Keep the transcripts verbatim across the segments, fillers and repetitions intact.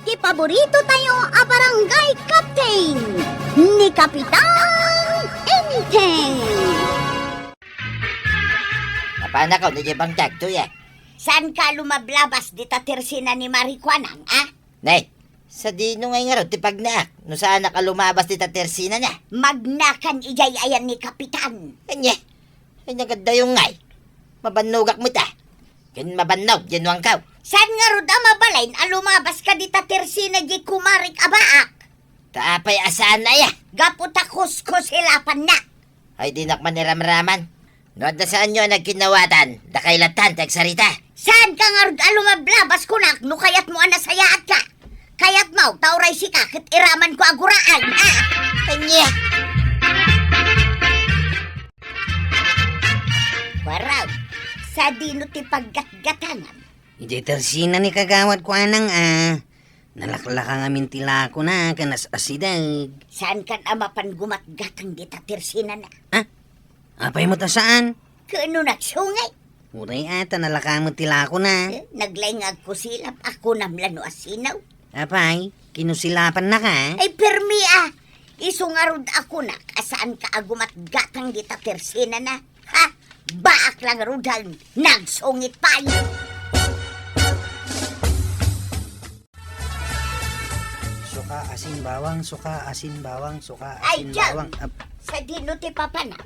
Ti paborito tayo a barangay captain, ni Kapitan Enteng. Napanakaw ni Jebang Tagto, eh. Saan ka lumablabas dita tersina ni Marikuanang, ah? Nay, sadino ngay ngarud ti pagnaak no saanak a lumabas dita tersinana? Magnakan idiay ayan ni Kapitan. Anya? Ay, nagadayong ngay. Mabannogak met, ah. Ken mabannog, diay nuangkaw. Saan ngarud a mabalin a lumabas ka dita tersina diay kumarik a baak? Ta apay a saan aya? Gapu ta kuskusilapanna. Ay, dinak man iramraman. No adda saanyo a nagkinnawatan, dakay latta ti agsarita. Saan ka ngarud a lumablabas kunak no kayatmo a nasayaatka? Kayatmo, ta uray sika ket iramanko a guraan, ha? Anya? Waraw, sadino ti paggatgatangan? Idiay tersina ni Kagawad Kuanang, ah. Nalaklaka ngamin ti lakona ken as-asideg. Saan kan a mapan gumatgatang dita tersinana? Ah? Apay met a saan? Ken no nagsungit? Uray a, ta nalaka met ti lakona. Eh, naglaing nga agkusilap, a kunam la no asinaw. Apay, kinusilapannaka? Ay, permi a. Isu ngarud a kunak a saan ka a gumatgatang dita tersinana. Ha? Baak la ngaruden, nagsungit pay. Suka, asin, bawang, suka, asin, bawang, suka, Ay, asin, Jam, bawang. Ap- sadino ti papana?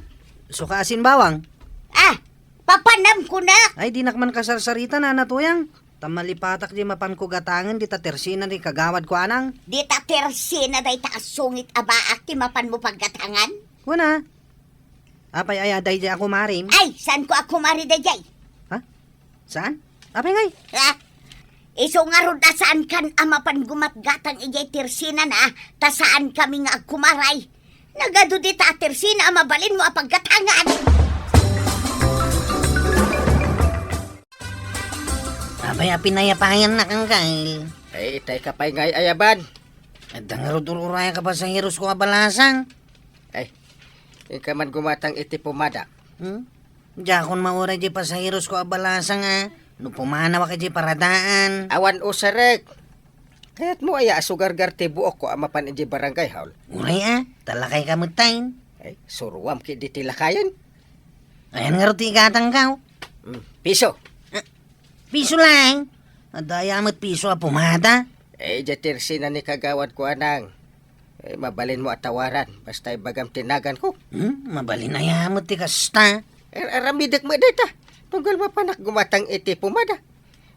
Suka, asin, bawang. Ah, papanam kunak. Ay, dinak man kasarsarita, Nana Tuyang. Ta malipatak diay mapanko gatangen dita tersina ni Kagawad Kuanang. Dita tersina dayta a sungit a baak ti mapanmo paggatangan? Kuna. Apay aya daydiay a kumarim? Ay, saanko a kumari daydiay. Ha? Saan? Apay ngay? Ha? Isu ngarud a saan kan a mapan gumatgatang idiay tersinana, ta saan kami nga agkumaray. Nagadu dita a tersina a mabalinmo a paggatangan. Apay a pinayapayannak, Angkel? Ay, itay ka pay ngay ayaban. Adda ngarud ur-urayek a pasaherosko a balasang. Ay, inka man gumatang iti pomada. Hmm? Diakon mauray diay pasaherosko a balasang, ah. No pumanawak idiay paradaan. Awan usarek. Kayatmo aya a sugargar ti buokko a mapan idiay barangay hall? Uray, ah. Ta lakayka metten. Ay, suruam ketdi ti lakayen. Ayan ngarud ti igatangko. Hmm, piso. Ah, piso laeng? Adda aya met piso a pomada? Eh, idiay tersina ni Kagawad Kuanang. Eh, mabalinmo a tawaran, basta ibagam ti naganko. Hmm, mabalin aya met ti kasta? Eh, aramidek met dayta. Tunggal mapanak gumatang iti pomada.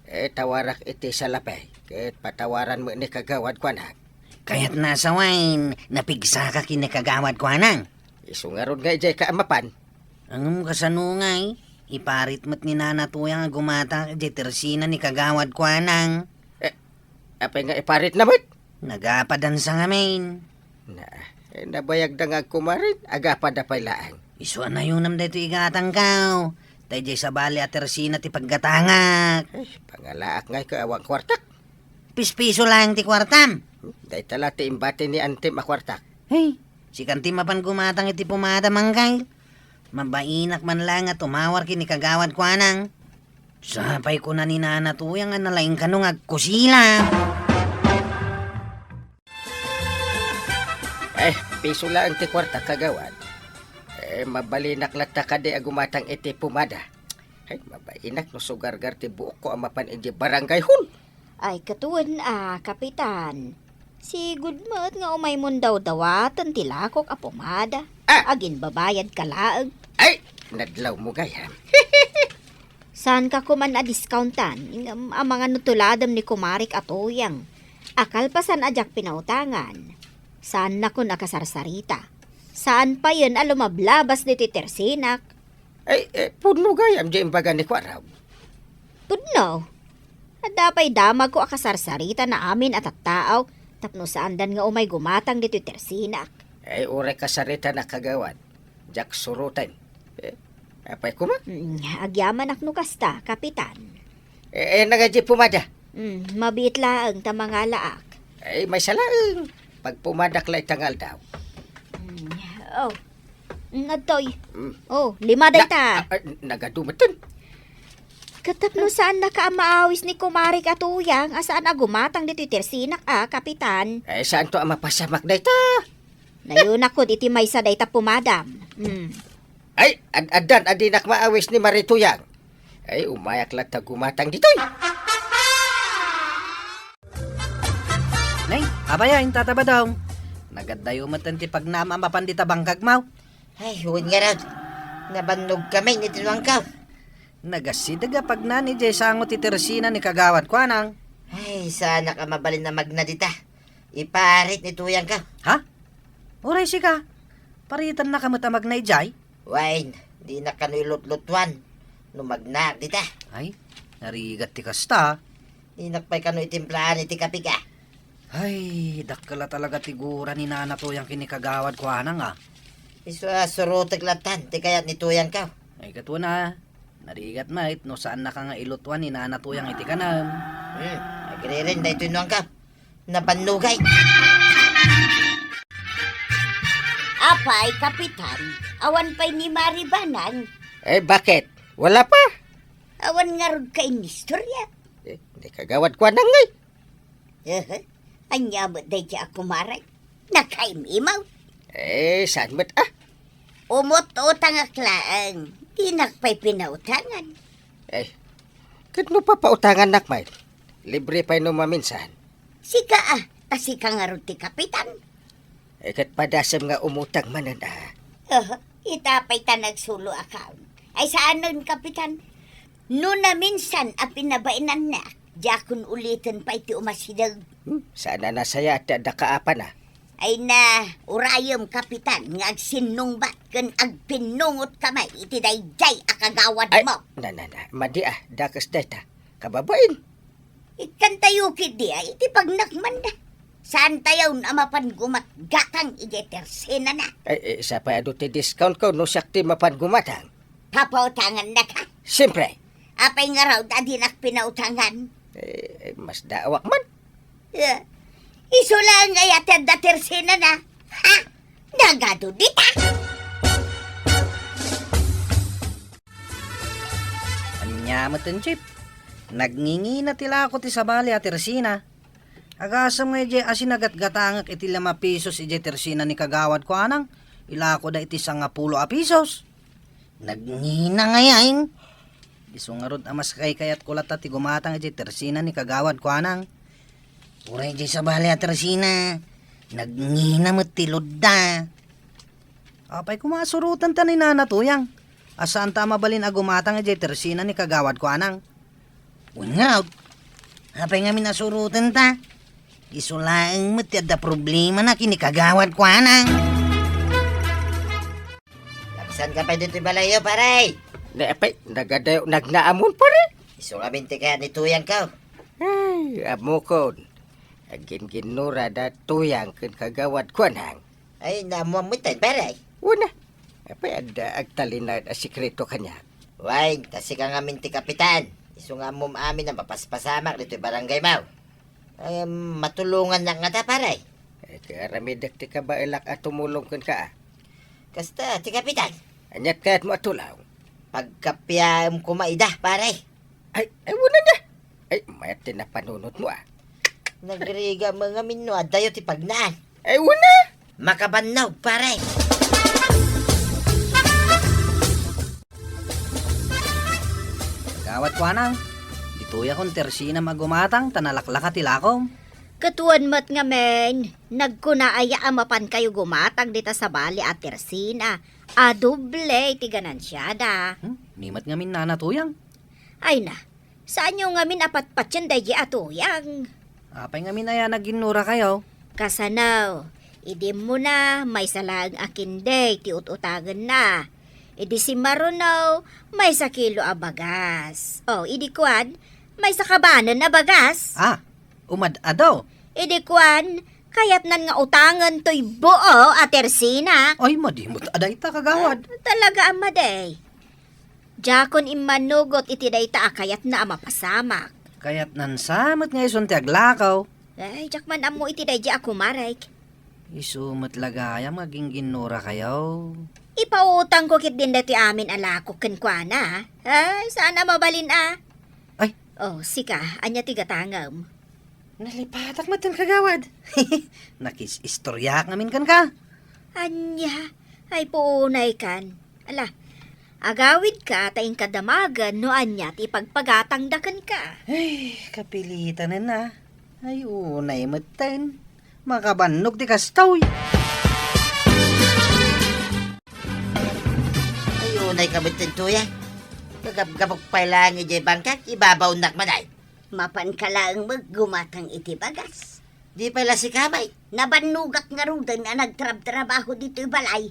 Eh, tawarak iti salapay, ket patawaran met ni Kagawad Kuanang. Kayatna a sawen, napigsaka ken ni Kagawad Kuanang. Isu ngarud nga idiayka a mapan. Ngem kasano ngay? Iparit met ni Nana Tuyang a gumatang idiay tersina ni Kagawad Kuanang. Eh, apay nga iparitna met? Nagapadansa ngamin. Na, eh, nabayagda nga agkumarin, agapada pay laeng. Isu a nayonam daytoy igatangko. Ta idiay sabali a tersina ti paggatangak. Eh, pangalaak ngay ket awan kuartak. Pispiso laeng ti kuartam. Hmm, dayta la ti imbati ni Antem a kuartak. Hey, sikan ti mapan gumatang iti pomada, Mangkay. Mabainak man laeng nga tumawar ken ni Kagawad Kuanang. Sapay kuna ni Nana Tuyang a nalaing kano nga agkusila. Eh, piso laeng ti kuarta, Kagawad. Eh, mabalinak latta kadi a gumatang iti pomada. Ay, mabainak no sugargar ti buokko a mapan idiay barangay hall. Ay, katuen a, Kapitan. Sigud met nga umaymon dawdawaten ti lakok a pomada. Ah! Aginbabayadka laeng. Ay, nadlawmo gayam. Saanka koman a discountan, ngem amangan no tuladem ni kumarik a Tuyang a kalpasan a diak pinautangan, saannakon a kasarsarita. Saan payen a lumablabas ditoy tersinak. Ay, eh, pudno gayam diay imbaga ni Kuarog. Pudno. Adda pay damagko a kasarsarita na amin a tattao tapno saandan nga umay gumatang ditoy tersinak. Ay, uray kasaritanak, Kagawad. Diak suroten. Eh, apay koma? Mm, agyamanak no kasta, Kapitan. Eh, eh, nagadi pomada? Mm, mabiit laeng ta mangalaak. Ay, maysa laeng. Pagpomadak la ita nga aldaw. Mm, oh. Mm, adtoy. Mm. Oh, lima dayta. Na-, ah, ah, nagadu metten. Ket tapno saannaka a maawis ni kumarek a Tuyang a saan a gumatang ditoy tersinak a, Kapitan. Eh, saanto a mapasamak dayta? Nayonakon iti maysa dayta pumadam. Hmm. Ay, ad-addan a dinak maawis ni Mari Tuyang. Ay, umayak latta gumatang ditoy. Nay, apay a, Tata Badong? Nagaddayo met ti pagnaam a mapan dita bangkagmo. Ay, wen ngarud. Nabannog kami ni tinuangko. Nagasideg a pagna ni jay sango ti tersina ni Kagawad Kuanang. Ay, saanak a mabalin a magna dita. Iparit ni Tuyangko. Ha? Uray sika? Paritennaka met a magna idiay? Wen, dinak kano ilutlutuan no magnaak dita. Ay, narigat ti kasta. Dinak pay kano itimplaen iti kape ka. Ay, dakkel a talaga ti gura ni Nana Tuyang ken ni Kagawad Kuanang a. Isu a surotek lattan ti kayat ni Tuyangko. Ay, ket wen a, narigat met no saannaka nga ilutuan ni Nana Tuyang iti kanem. Hmm, agriren daytoy nuangko. Napannugay. Apay, Kapitan, awan pay ni Mari Banang? Eh, bakit? Wala pa? Awan ngarud ka inistorya? Eh, ni Kagawad Kuanang ngay. Eh, ania met daydi a kumarek? Nakaim-imaw? Eh, saan met, ah? Umut-utangak laeng. Dinak pay pinautangan. Eh, ket no papautangannak met, libre pay no maminsan. Sika, ah, ta sika ngarud ti kapitan. Eh, ket padasem nga umutang manen, ah. Oh, ita pay ta nagsulo account. Ay, saanen, kapitan? No naminsan a pinabainannak, diakon uliten pay ti umasideg. Hmm, saan a nasayaat ti adda kaapana. Ay na, urayem, kapitan, nga agsinnungbat ken agpinnungot kami iti daydiay a kagawad mo. Ay, na, na, na, madi, ah, dakes dayta. Kababain. Ikkantayo ketdi, ah, iti pagnakmanda. Saantayon a mapan gumatgatang idiay tersenana. Ay, eh, sapay adu ti discount ko no siak ti mapan gumatang. Papautangannaka? Siempre. Apay ngarud a dinak pinautangan? Eh, mas daawak man. Eh, isu laeng aya ti adda tersenana? Ha? Nagadu dita? Ania met, Chief? Nagngingina ti lako ti sabali a tersina. Agasem nga idiay a sinagatgatangek iti lima pesos idiay tersina ni Kagawad Kuanang, ilakoda iti sangapulo a pesos. Nagngina ngay, ay. Isu ngarud a mas kaykayatko latta ti gumatang idiay tersina ni Kagawad Kuanang. Uray idiay sabali a tersina, nagngina met ti loadda. Apay koma a surotenta ni Nana Tuyang a saanta a mabalin a gumatang idiay tersina ni Kagawad Kuanang? Wen ngarud, apay ngamin a surotenta? Isu laeng met ti adda problemana ken ni Kagawad Kuanang. Labsanka pay ditoy balayyo, pare. Ne, apay, nagadayo, nagnaamon, pare. Isu ngamin ti kayat ni Tuyangko. Ay, ammokon. Agginginnurada Tuyang ken Kagawad Kuanang. Ay, naammoam met, pare. Wen a. Apay adda agtalinaed a sekreto kaniak? Wen, ta sika ngamin ti kapitan. Isu nga ammom amin a mapaspasamak ditoy barangaymo. Ay, matulongannak ngata, pare? Ay, ti aramidek ti kabaelak a tumulong kenka, a. Kasta, ti kapitan. Aniat kayatmo a tulong? Pagkapiaem koma ida, pare. Ay, ay, wen a. Ay, mayat ti napanunotmo, a. Nagrigam ngamin no addayo ti pagnaan. Ay, wen a. Makabannog, pare. Kagawad Kuanang, ditoyakon tersinam a gumatang ta nalaklaka ti lakom. Ket wen met ngamin, nagkuna aya a mapankayo gumatang dita sabali a tersina a doble ti ganansiada. Hmm? Ni met ngamin, Nana Tuyang? Ay na, saanyo ngamin a patpatien daydi a Tuyang? Apay ngamin aya naginnurakayto? Kasano, idi immuna, maysa laeng a kende ti ut-utangenna. Idi simmaruno, maysa kilo a bagas. O, idi kuan, maysa kabanen a bagas. Ah, umad-ado. Idi kuan, kayatnan nga utangen toy buo a tersina. Ay, madi met a dayta, kagawad. Ah, talaga a madi. Diakon immanugot iti dayta a kayatna a mapasamak. Kayatnan sa met nga isun ti aglakaw. Ay, diak man ammo iti daydi a kumarek. Isu met la gayam nga gingginnurakayo. Ipautangko ketdin daytoy amin a lakok kenkuana, a. Ay, saan a mabalin, a. Oh, sika, ania ti gatangem? Nalipatak met, kagawad. Nakis-istoriaak ngamin kenka. Ania? Ay, puunaykan. Ala, agawidka ta inka damagen no ania ti ipagpagatangda kenka. Ay, kapilitanen a. Ay, unay metten. Makabannog ti kastoy. Ay, unay ka metten, Tuyang. Gagapgapok pay laeng idiay bangkak, ibabaonnak man ay. Mapanka laeng met gumatang iti bagas. Di pay la sika met. Nabannogak ngaruden a nagtrabtrabaho ditoy balay.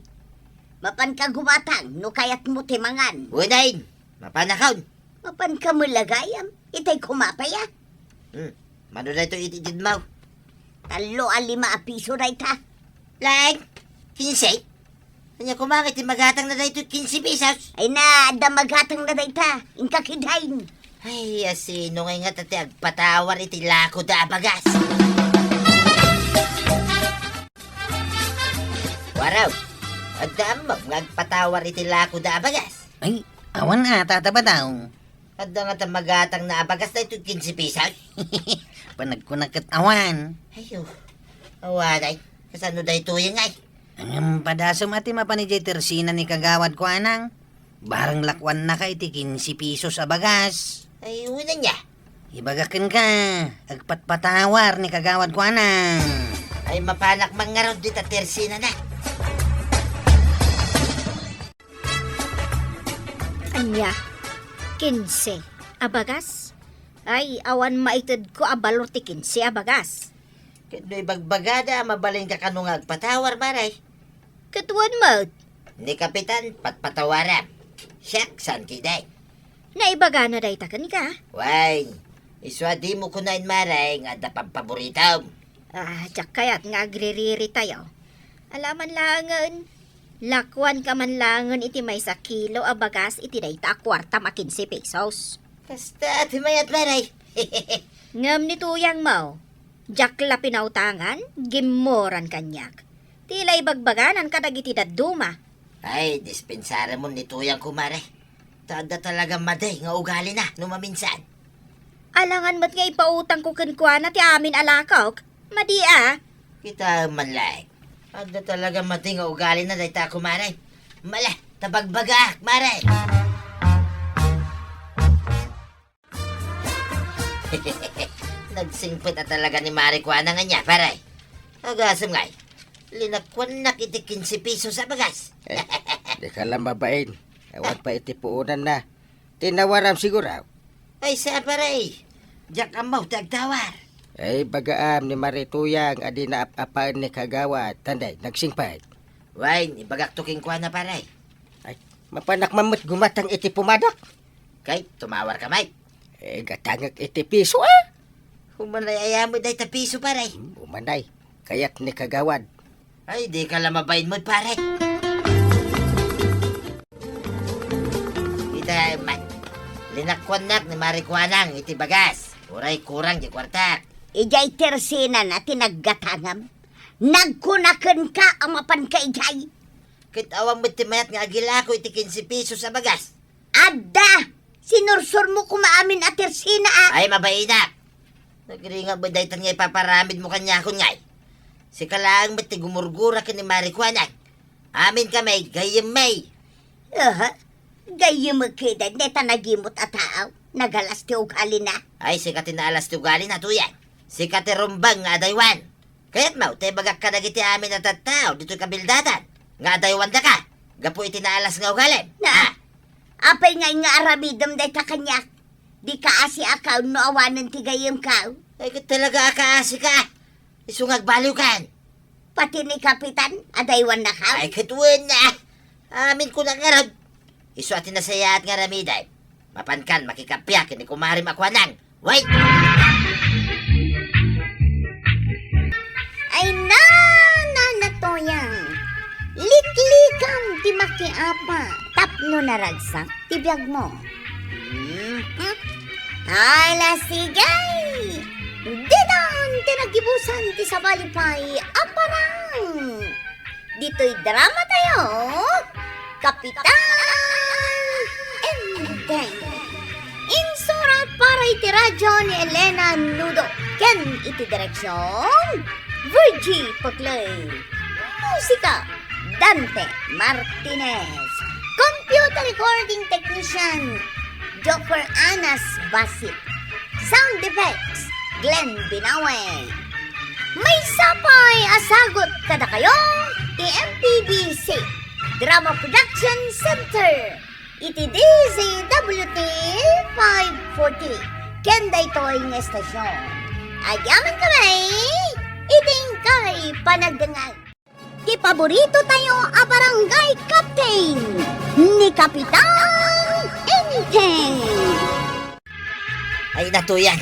Mapanka gumatang no kayatmo ti mangan. Unayen, mapanakon. Mapanka met la gayam, itay kumapay a. Hmm, mano daytoy iti itedmo? Tallo a lima a piso dayta. Laeng, kinse? Ania koma nga iti magatangna daytoy kinse pesos? Ay na, adda magatangna dayta. Inka kidin. Ay, asino ngay ngata ti agpatawar iti lakoda a bagas? Waraw, adda ammom nga agpatawar iti lakoda a bagas? Ay, awan a, Tata Bataw. Adda ngata magatangna a bagas daytoy kinse pesos? Panagkuna ket awan. Ayo, awan ay. Kasano daytoy ngay? Ngem padasem a ti mapan idiay tersina ni Kagawad Kuanang. Bareng lakuannaka iti kinse pesos a bagas. Ay, uy, ania? Ibagak kenka, agpatpatawar ni Kagawad Kuanang. Ay, mapanak man ngarud dita tersinana. Ania? Kinse a bagas? Ay, awan maitedko a balor ti kinse a bagas. Ket no ibagbagada a mabalinka kano nga agpatawar, Mare? Ket wen met. Ni Kapitan, patpatawaram. Siak, saan kidin. Naibagana dayta kenka? Wen, isu a dimo kunaen, Mare, nga adda pampaboritom. Ah, diak kayat nga agririri tayo. Alaman laengen, lakuanka man laengen iti maysa kilo a bagas iti dayta a kuartam a kinse pesos. Kasta ti mayat, Mare. Ngem ni tuyangmo, diak la pinautangan, gimmoran kaniak. Ti la ibagbaganan kadagiti dadduma. Ay, dispensaramon ni tuyangko, Mare. Ta adda talaga madi nga ugalina no maminsan. Alangan met nga ipautangko kenkuana ti amin a lakok. Madi a. Kitaem man laeng. Adda talaga madi nga ugalina dayta a kumare. Mala, ta bagbagaak, Mare. Nagsingpet a talaga ni Mare Kuana nga ania, pare. Agasem ngay, linakuannak iti kinse pesos a bagas. Eh, dika la mabain. Awan pay iti puonanna. Tinawaram siguro. Ay, sa, pare. Diak ammo ti agtawar. Ay, bagaam ni Mare Tuyang a di naap-apaen ni Kagawad. Tanday, nagsingpet. Wen, ibagakto kenkuana, pare. Ay, mapanak man met gumatang iti pumadak. Kay, tumawarka met. Eh, gatangek iti piso, a? Umanay aya met dayta piso, pare. Hmm, umanay. Kayat ni Kagawad. Ay, dika la mabain met, pare. Ita met, linakuannak ni Mare Kuanang iti bagas. Uray kurang ti kuartak. Idiay tersinana ti naggatangam. Nagkuna kenka a mapanka idiay. Ket awan met ti mayat nga agilako iti kinse pesos a bagas. Adda! Sinursurmo koma amin a tersina, a. Ay, mabainak! Nagringat met daytan nga ipaparamidmo kaniakon ngay. Sika laeng met ti gumurgura ken ni Mare Kuana. Aminkami, gayyemmi. Aha, gayyemek ketdin dayta nagimut a tao. Nagalas ti ugalina. Ay, sika ti naalas ti ugalina, Tuyang. Sika ti rumbeng nga adaywan. Kayatmo, ta ibagak kadagiti amin a tattao ditoy kabildatan nga adaywandaka gapu iti naalas nga ugalim. Na, ah, apay ngay nga aramidem dayta kaniak? Dika asiakaon no awanen ti gayyemko. Ay, ket talaga a kaasika. Isu nga agbaliwkan. Pati ni Kapitan, adaywannaka. Ay, ket wen, a. Aminko ngarud. Isu a ti nasayaat nga aramidem. Mapankan makikappia ken ni kumarem a Kuanang. Wait! Ay na, Nana Toyang. Liklikam ti makiapa tapno naragsak ti biagmo. Mhm. Ala, sige! Ditan ti nagibusan ti sabali pay a parang. Ditoy drama tayo, Kapitan Enteng. Insurat para Iti radyo ni Elena Nudo ken iti direksion, Virgie Paclay. Musika, Dante Martinez. Computer recording technician, Joker Anas Basit. Sound effects, Glenn Binawe. Maysa pay a sagut kadakayo ti M P B C Drama Production Center iti D Z W T five forty ken daytoy nga estasion. Agyaman kami iti inkay panagdengngeg. Ti paborito tayo a barangay captain ni Kapitan Enteng. Ay, natuyan.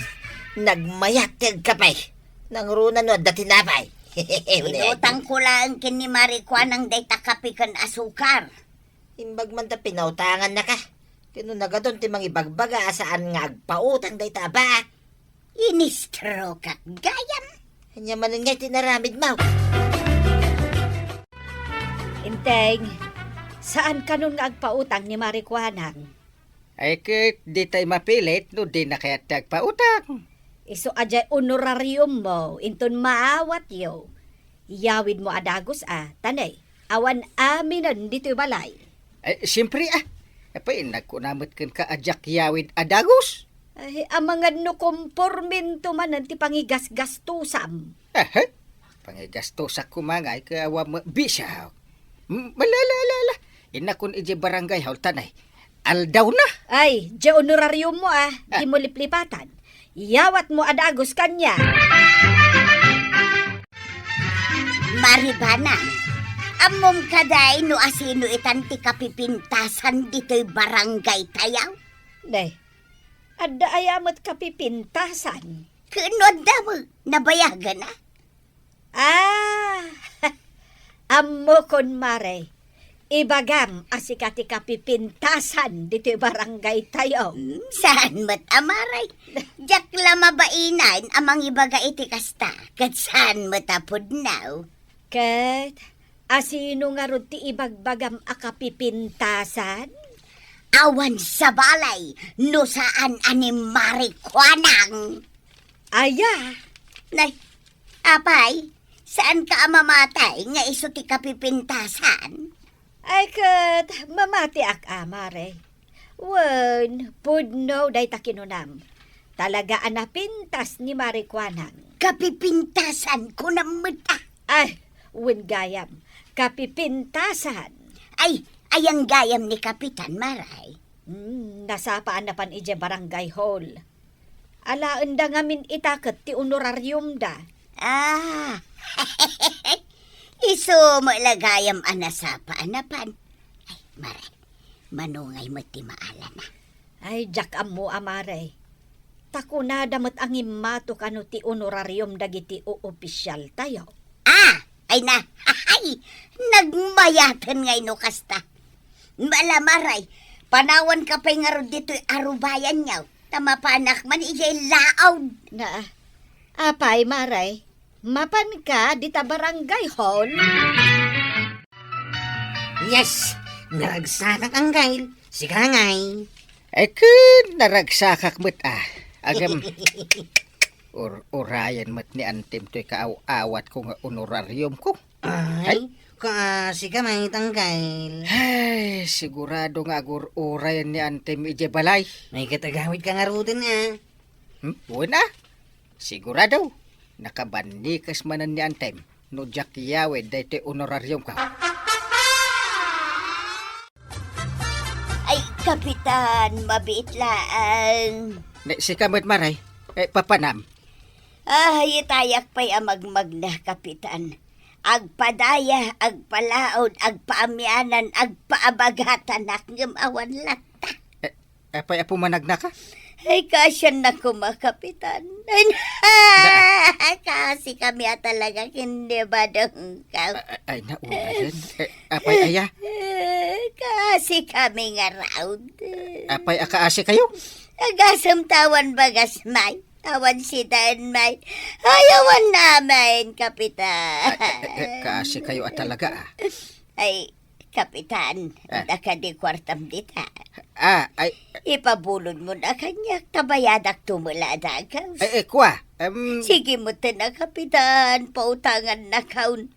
Nagmayat ti agkape. Nangruna no adda tinapay. Inutang ko laeng ken ni Mari Kuanang dayta kape ken asukar. Imbag man ta pinautangannaka. Ken no nagadun ti mangibagbaga a saan nga agpautang dayta a baak. Inistrokak gayam. Ania manen ngay ti inaramidmo? Enteng, saan kanon nga agpautang ni Mari Kuanang? Ay, ket ditay mapilit no dina kayat ti agpautang. Isu a diay honorariummo, inton maawatyo, yawidmo a dagus a, ta ne, awan aminen ditoy balay. Ay, siempre, a. Apay, nagkuna met kenka a diak yawid a dagus? Ay, amangan no kompormento manen ti pangigasgastusam. Aha. Pangigastusak koma ngay ket awan met bisiak. Mm, ala, ala, ala, ala. Innakon idiay barangay hall ta ne, aldawna. Ay, diay honorariummo a, dimo liplipatan. Yawatmo a dagus kaniak. Mari Kuanang, ammom kadi no asino itan ti kapipintasan ditoy barangay tayo? Ne, adda aya met kapipintasan? Ken no adda met, nabayagen a? Ah, ammokon, Mare. Ibagam a sika ti kapipintasan ditoy barangay tayo. Hmm, saan met a, Mare? Diak la mabain a mangibaga iti kasta, ket saan met a pudno. Ket asino ngarud ti ibagbagam a kapipintasan? Awan sabali no saan a ni Mari Kuanang. Aya? Nay, apay, saanka a mamati nga isu ti kapipintasan? Ay, ket mamatiak a, Mare. Wen, pudno dayta kinunam. Talaga a napintas ni Mari Kuanang. Kapipintasan, kunam met a. Ay, wen gayam, kapipintasan. Ay, ayan gayam ni Kapitan, Mare. Hmm, nasapa a napan idiay barangay hall. Alaenda ngamin ita ket ti honorariumda. Ah, isu met la gayam a nasapa a napan. Ay, Mare, mano ngay met ti maalana? Ay, diak ammo a, Mare. Ta kunada met a ngimmato kano ti honorarium dagiti oopisialtayo. Ah! Ay na, ay, nagmayaten ngay no kasta. Ala, Mare, panawanka pay ngarud ditoy arubayanyo, ta mapanak man idiay laod. Na, apay, Mare, mapanka dita barangay hall? Yes, naragsakak, Anggail. Sika ngay. Ay, ket naragsakak met a. Agem, ur-urayen met ni Antem toy kaaw-awatko nga honorariumko. Ay, ay, kaasi ka, Manong Anggail. Ay, sigurado nga agur-urayen ni Antem idiay balay. Ay, ket agawidka ngaruden a. Hmm? Wen a. Sigurado. Nakabannikas manen ni Antem no diak yawid daytoy honorariumko. Ay, Kapitan, mabiit laeng. Ne, sika met, Mare. Eh, papanam? Ay, itayak pay a magmagna, Kapitan. Agpadaya, agpalaod, agpaamianan, agpaabagatanak ngem awan latta. Eh, apay a pumanagnaka? Ay, kaasiannak koma, Kapitan. Ay, na-, kaasi kami a talaga ken ni Badong. Ikaw. A-, a-, ay, naulayan. Eh, apay aya? Kaasi kami ngarud. Apay a kaasikayo? Agasem ta awan bagas, may. Awan sitaen, may. Ay, awan namin, Kapitan. Ay, eh, eh, kaasikayo a talaga, a. Ay, Kapitan, Ah. Adda kadi kuartam dita? Ah, ay. Ipabulodmon a kaniak, ta bayadakto met la a dagus. Ay, ay, kua. Em, Sige met a, Kapitan, pautangannakon.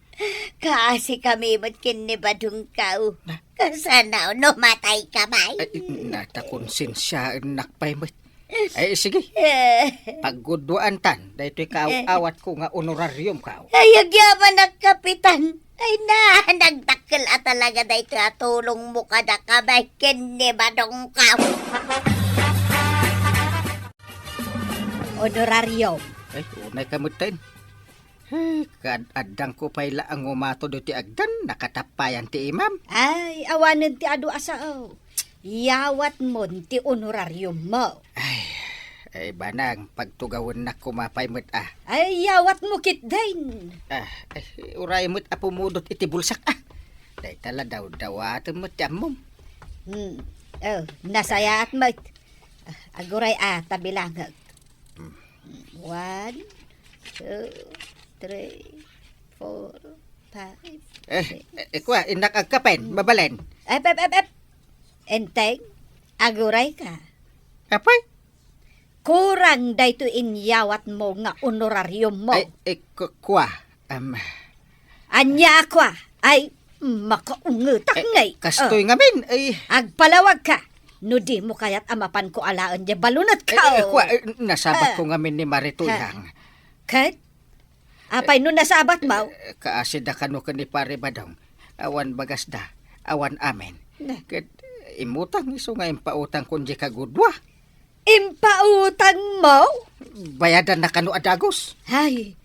Kaasi kami met ken ni Badongkaw. Na? Kasano no matay ka, bay? Ay, na, ta konsensiaennak pay met. Ay, sige. Eh. Pagguduantan, daytoy kaaw-awatko nga honorariumko. Ay, agyamanak, Kapitan. Ay na, nagdakkel a talaga daytoy a tulongmo kadakami ken ni Badongkaw. Honorarium. Ay, unay ka metten. Ay, kad-, addangko pay la a ngumato ditoy agdan, nakatappayan ti imam. Ay, awanen ti adu a sao. Yawatmon ti honorariummo. Ay, ay, banang, pagtugawennak koma pay met, ah. Ay, yawatmo ketdin. Ah, ay, uray met a pumudot iti bulsak, ah. Dayta la dawdawatem met ti ammom. Hmm. Oh, nasayaat met. Ah, aguray, ah, ta bilangek. Hmm. One, two, three, four, five, Eh, six. Eh, kua, innak agkapen, mabalin. Ep, ep, ep, ep. Enteng, aguray ka. Apay? Kurang daytoy inyawatmo nga honorariummo. Ay, eh, ku-, kua, am. Ania a kua? Ay, makaungetak ngay. Eh, kastoy ngamin, ay. Agpalawag ka. No dimo kayat a mapanko alaen diay balunetko. Eh, eh, kua, eh, nasabat ko ngamin ni Mari Tuyang. Ket? Apay no nasabatmo? Eh, kaasida kano ken ni Pare Badong. Awan bagasda, awan amin. Na. Ket imutang isu nga impautangkon diay kagudua. Impautangmo? Bayadanna kano a dagus. Ay,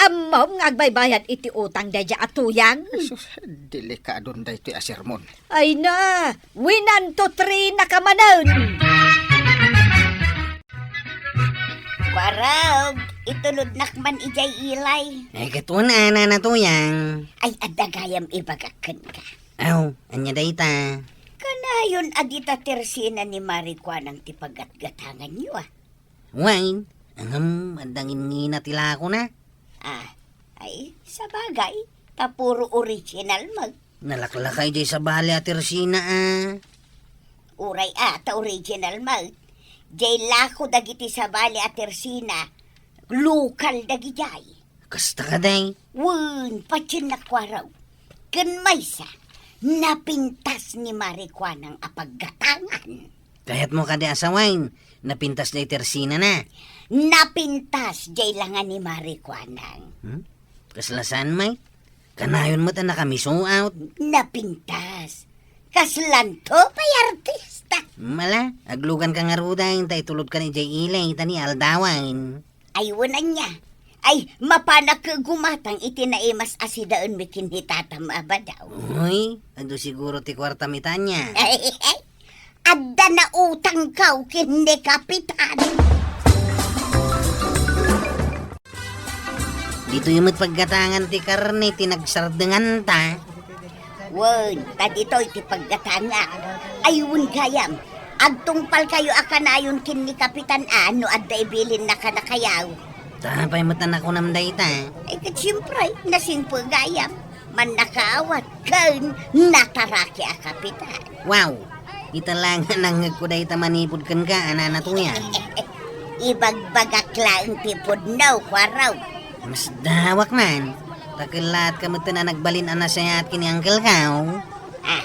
ammom nga agbaybayad iti utang daydiay a Tuyang? Sus, delikadon daytoy a sermon. Ay na, winanto trinaka manen. Kuarog, itulodnak man idiay ilay. Ay, ket wen a, Nana Tuyang. Ay, adda gayam ibagak kenka. Aw, ania dayta? Kanayon a dita tersina ni Mari Kuanang ti paggatgatanganyo, a? Wen, ngem adda ngingina ti lakona. Ah, ay, sabagay, ta puro original met. Nalaklakay diay sabali a tersina, a. Uray, a, ta original met. Diay lako dagiti sabali a tersina, lokal dagidiay. Kasta kadi? Wen, patiennak, Kuarog. Ken maysa, napintas ni Mari Kuanang a paggatangan. Kayatmo kadi a sawen, napintas diay tersinana? Napintas diay langa ni Mari Kuanang. Hmm? Kasla saan, Mike? Kanayon met a nakamisuot. Napintas. Kaslanto pay artista. Mala, agluganka ngaruden, ta itulodkan idiay ilay, ta ni aldawen. Ay, wen ania. Ay, mapanak gumatang iti naimas a sidaenmi ken ni Tatam a Badaw. Uy, adu siguro ti kuartam ita ania. Adda nautangko ken ni Kapitan. Ditoy met paggatangan ti karne ti nagsardenganta. Wen, ta ditoy ti paggatangak. Ay, wen gayam, agtungpalkayo a kanayon ken ni Kapitan a no adda ibilinna kadakayo. Ta apay met a nakunam dayta? Ay, ket siempre, nasingpe gayam. Mannakaawat ken nataraki a Kapitan. Wow! Ita la nga nangngegko dayta manipud kenka a Nana Tuyang. Ibagbagak laeng ti pudno, Kuarog. Masdawak man. Ta kellaat ka metten a nagbalin a nasayaat ken ni Uncle Kaw. Ah,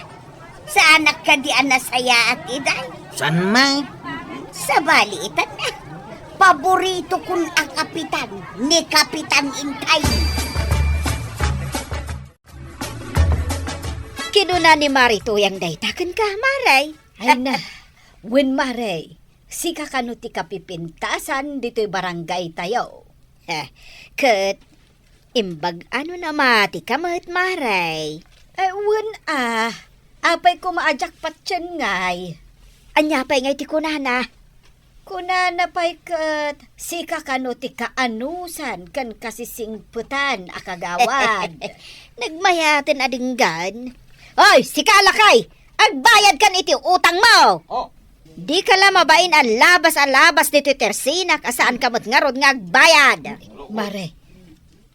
saanak kadi a nasayaat, iday? Saan, Mike? Sabali itan, a. Paboritokon a kapitan ni Kapitan Intay. Kinuna ni Mari Tuyang dayta kenka, Mare. Ay na, wen, Mare, sika kano ti kapipintasan ditoy barangaytayo. Heh, ket imbag-ano na mati ka met, Mare? Eh, wen a, apay koma a diak patien ngay. Ania pay ngay ti kunana? Kunana pay ket, sika kano ti kaanusan ken kasisingpetan a kagawad. Nagmayaten a denggan. Oy, sika a lakay! Agbayadkan iti utangmo! Oh. Dika la mabain a labas a labas ditoy tersinak a saanka met ngarud nga agbayad. Mare,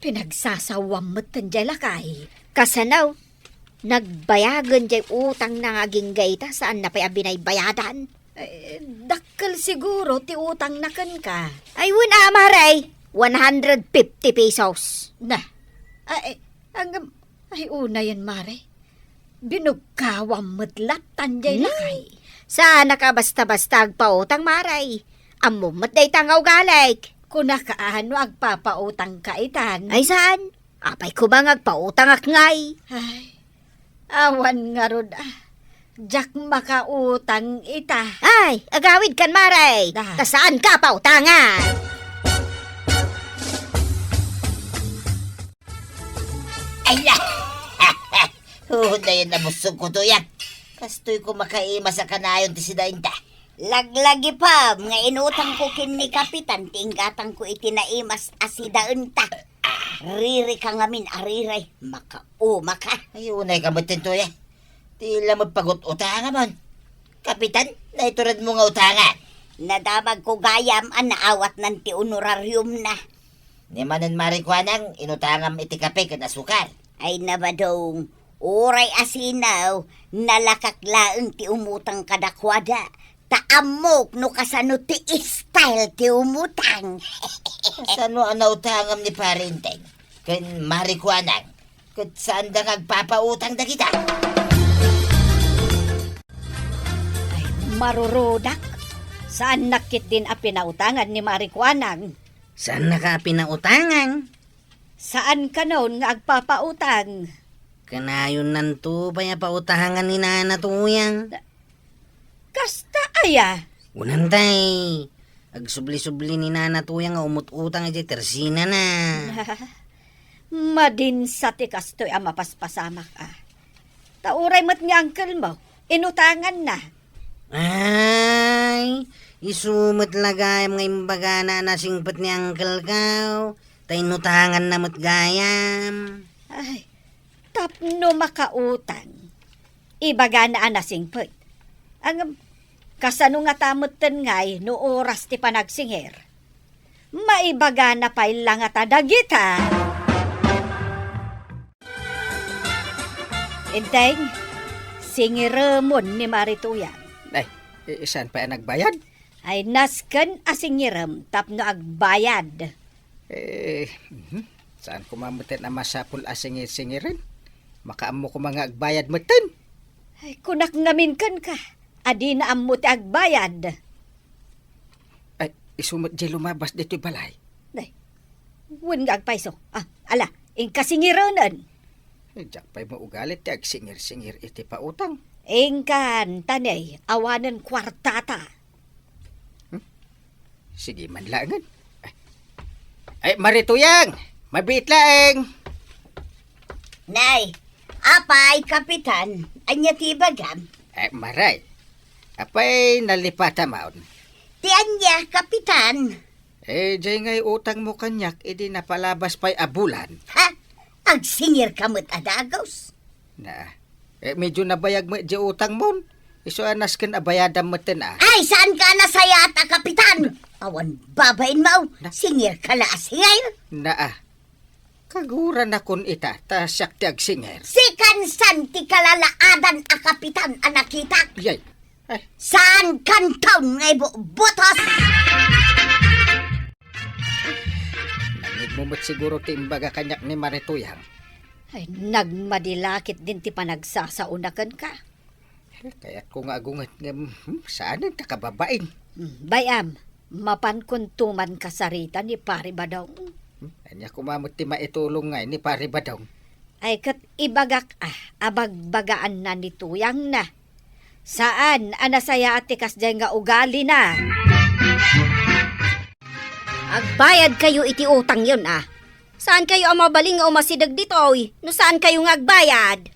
pinagsasawam metten diay lakay. Kasano? Nagbayagen jay utangna nga agingga ita, saanna pay a binaybayadan. Eh, dakkel siguro ti utangna kenka. Ay, wen a, Mare. One hundred fifty pesos. Na. Ay, ay, ang, ay, unayen, Mare. Binugkawam met lattan jay Hmm? lakay. Saanak a basta-basta agpautang, Mare. Ammom met dayta nga ugalik. Kunaka a no agpapautangka itan. Ay, saan? Apay koma nga agpautangak ngay? Ay, awan ngarud, ah. Diak makautang ita. Ay, agawidkan, Mare. Da. Ta saanka pautangan. Ay, la! Huhudayan na busog ko, Tuyang. Kastoy ko makaimas a kanayon ti sidainta. Laglagipem nga inutang ko ken ni Kapitan ti inggatang ko iti naimas a sidaenta. Riri ka ngamin a riri, makauma ka. Ay, unay ka met, Tuyang. Ti la met pagut-utangamon. Kapitan, naitured mo nga utangan. Nadamag ko gayam a naawatnan ti honorariumna. Ni manen, Mare Kuanang, inutangam iti kape ken asukar. Ay, nabadong, uray asinaw, nalakak laeng ti umutang kadakuada. Ta ammok no kasano ti style ti umutang. Kasano a nautangam ni Pare Enteng ken Mare Kuanang ket saanda nga agpapautang dagita? Ay, marurudak. Saannak ketdin a pinautangan ni Mare Kuanang. Saannaka a pinautangan? Saan kanon nga agpapautang? Kanayonnanto pay a pautangan ni Nana Tuyang. Kasta aya? Kunantay, agsubli-subli ni Nana Tuyang nga umut-utang idiay tersinana. Madinsa ti kastoy a mapaspasamak a. Ta uray met ni uncle mo, inutanganna. Ay, isu met la gayam nga imbagana a nasingpet ni uncle kaw, ta inutanganna met gayam. Ay, tapno makautang, ibagana a nasingpet. Ngem, kasano ngata metten ngay no oras ti panagsingir? Maibagana pay la ngata dagita. Enteng, singiremon ni Mare Tuyang. Ay, eh, saan pay a nagbayad? Ay, nasken a singirem tapno agbayad. Eh, mhm. Saan koma metten a masapul a singir-singiren? Makaammo koma nga agbayad metten. Ay, kunak ngamin kenka, a dina ammo ti agbayad. Ay, isu met diay lumabas ditoy balay. Ay, wen nga agpayso. Ah, ala, inka singirenen. Eh, diak pay maugali ti agsingir-singir iti pautang. Inkan, ta ne, awanen kuartata. Hmm? Sige man laengen. Ay, ay, Mare Tuyang, mabiit laeng. Nay, apay, Kapitan, ania ti ibagam? Eh, Mare, apay nalipatamon? Ti ania, Kapitan? Eh, diay ngay utangmo kaniak idi napalabas pay a bulan. Ha? Agsingirka met a dagus? Na, eh, medyo nabayag met diay utangmon. Isu a nasken a bayadam metten a. Ay, saanka a nasayaat a Kapitan? Awan babain mo, Na? singirka la a singir. Na, ah. Kaguranakon ita, ta siak ti agsingir. Sikan san ti kalalaadan a Kapitan a nakitak? Yay. Ay. Saan kanton nga ibubutos? Nangngegmo met siguro ti imbaga kaniak ni Mare Tuyang. Ay, nagmadi la ketdin ti panagsasaona kenka. Kayatko nga agunget ngem, hmm, saanen ta kababain. Hmm, bay-am, mapankon tuman kasarita ni Pare Badong. Hmm, ania koma met ti maitulong ngay ni Pare Badong? Ay, ket ibagak a, abagbagaanna ni Tuyangna. Saan a nasayaat ti kasdiay nga ugalina. Agbayad kayo iti utangyon a. Saan kayo a mabalin nga umasideg ditoy no saan kayo nga agbayad?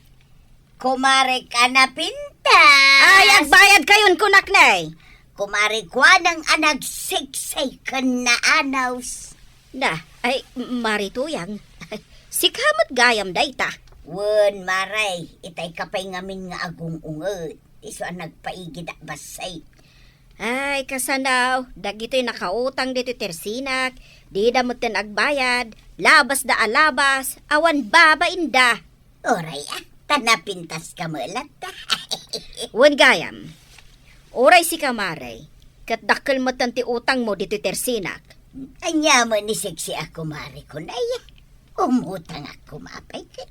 Kumare ka na pintas. Ay, agbayad kayon kunak ne. Kumare Kuanang a nagsiksay ken naanaws. Na, ay, Mare Tuyang. Sika met gayam dayta. Wen, Mare, itay ka pay ngamin nga agung-unget. Isu a nagpaigid a bassit. Ay, kasano, dagitoy nakautang ditoy tersinak, dida metten agbayad, labasda a labas, awan babainda. Uray, ah, Ta napintaska met latta. Wen gayam, uray sika, Mare, ket dakkel metten ti utangmo ditoy tersinak. Ania met ni Siksi a kumare kun aya? Umutangak koma pay ket.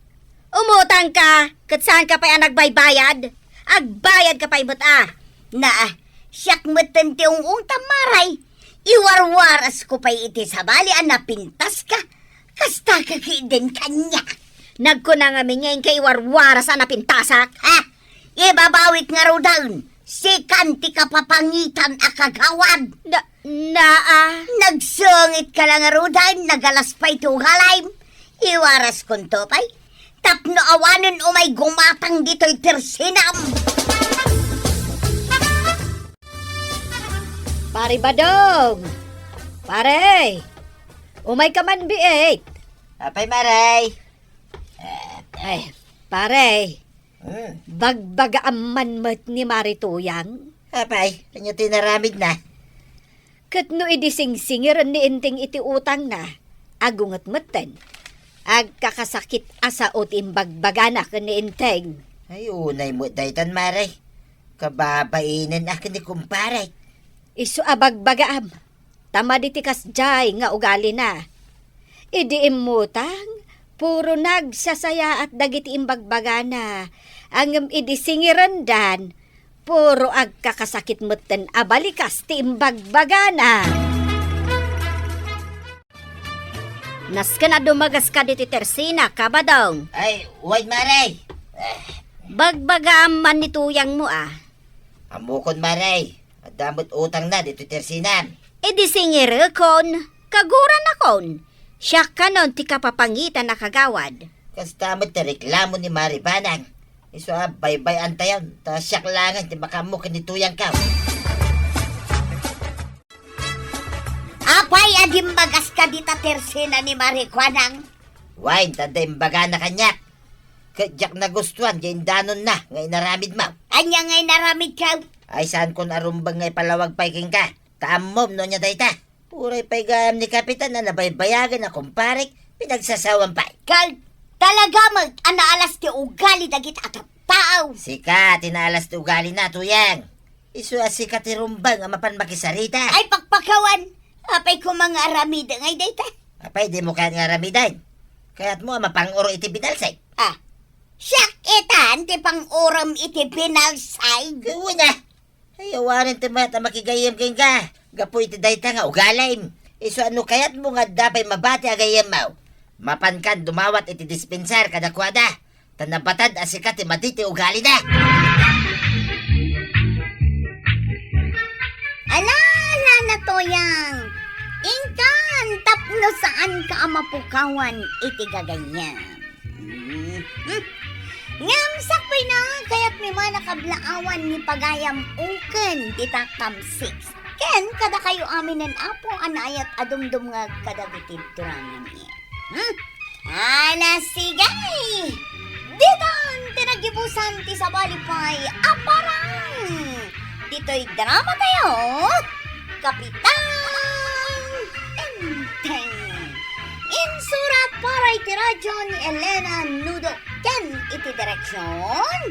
Umutangka, ket saanka pay a nagbaybayad? Agbayadka pay met a. Naa, siak metten ti ung-ungtam, Mare. Iwarwarasko pay iti sabali a napintaska. Kasta kakiden kaniak. Nagkuna ngamin nga inka iwarwaras a napintasak. Ha? Ibabawik ngaruden, sikan ti kapapangitan a kagawad. Na, naa. Nagsengitka la ngaruden, nagalas pay ti ugalim. Iwaraskonto pay. Tapno awanen umay gumatang ditoy tersinam. Pare Badong! Pare! Umayka man biit! Apay, Mare? Ay, pare! Hmm. Bagbagaam man met ni Mare Tuyang. Apay, ania ti inaramidna? Ket no idi singsingiren ni Enteng iti utangna, agunget metten. Agkakasakit a sao ti imbagbagana ken ni Enteng. Ay, unay met daytan, Mare. Kababainen a ken ni kumpare. Isu a bagbagaam, ta madi ti kasdiay nga ugalina. Idi immutang, puro nagsasayaat dagiti imbagbagana. Ngem idi singirendan, puro agkakasakit metten a balikas ti imbagbagana. Nasken a dumagaska ditoy tersinak, Badong. Ay, wen, Mare. Eh. Bagbagaam man ni Tuyangmo, a. Ammokon, Mare. Adda met utangna ditoy tersinam. Idi singirekon, kaguranakon. Siak kanon ti kapapangitan a kagawad. Kasta met ti reklamo ni Mare Banang. Isu a baybay-antayon, ta siak laengen ti makaammo ken ni Tuyangko. Apay a dimmagaska dita tersina ni Mare Kuanang? Wen, ta adda imbagana kaniak. Ket diak nagustuan ti indanonna nga inaramidmo. Ania nga inaramidko? Ay, saankon a rumbeng nga ipalawag pay kenka. Ta ammom no ania dayta. Uray pay gayam ni Kapitan a nabaybayagen a kumparek, pinagsasawam pay. Ket talaga met a naalas ti ugali dagiti a tattao. Sika ti naalas ti ugalina, Tuyang. Isu a sika ti rumbeng a mapan makisarita. Ay, pakpakawan! Apay koma nga aramidek ngay dayta? Apay, dimo kayat nga aramiden? Kayatmo a mapang-uro iti binalsig? Ah, siak itan ti pang-urom iti binalsig? Wen a. Ay, awanen ti mayat a makigayyem kenka gapu iti dayta nga ugalim. Isu a no kayatmo nga adda pay mabati a gayyemmo, mapankan dumawat iti dispensar kadakuada. Ta nabatad a sika ti madi ti ugalina. Ala, ala, Tuyang. Inkan tapno saanka a mapukawan iti gagayyem. Mhm. Ngem sakbayna, kayatmi man a kablaawan ni pagayam uken dita Cam Six. Ken kadakayo aminen, Apo, a naayat a dumdumngeg kadagiti dramami. Hmm? Ala, sige! Ditan ti naggibusan ti sabali pay a parang ditoy drama tayo, Kapitan Enteng. Insurat para iti radyo ni Elena Nudo ken iti direksyon,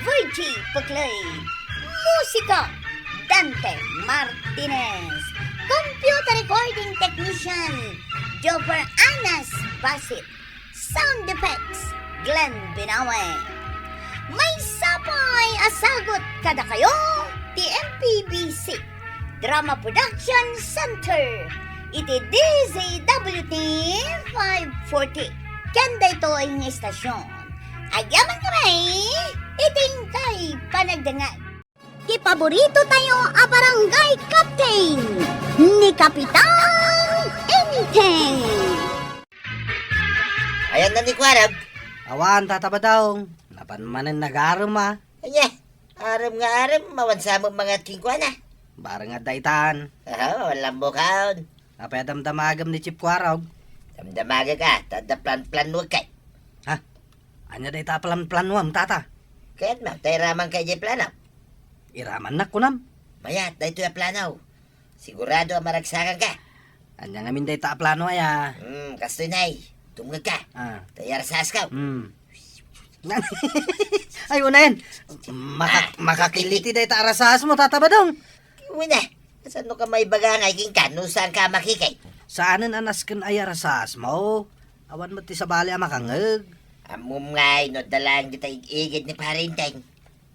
Virgie Peclay. Musika, Dante Martinez. Computer recording technician, Jover Anas Basit. Sound effects, Glenn Binawe. Maysa pay a sagut kadakayo ti M P B C Drama Production Center iti D Z W T five forty ken daytoy nga istasyon. Agyaman kami iti inkay panagdengngeg. Ti paborito tayo a barangay captain, ni Kapitan Enteng. Ayanna ni Kuarog? Awan, Tata Badong. Napan manen nagarem a. Ania, arem nga arem, awan sa met mangat kenkuana. Bareng adda itan. Aha, awan lambukaon. Apay a damdamagem ni Chief Kuarog? Damdamagek a, ta adda plan-planuek kay. Ha? Ania dayta a plan-planuam, Tata? Kayatmo, ta iramanka idiay plano. Iramannak, kunam? Mayat, daytoy a plano. Sigurado a maragsakanka. Ania ngamin dayta a plano aya? Hmm, kastoy nay. Dumngegka. Ah. Ta iyarsaska. Hmm. Ay, unayen. Maka-, makakiliti dayta a rasaasmo, Tata Badong. Wen a, kasano ka maibaga ngay kenka no saanka a makikit? Saanen a nasken aya a rasaasmo. Awan met ti sabali a makangngeg. Ammom ngay no adda laeng dita ig-igid ni Pare Enteng.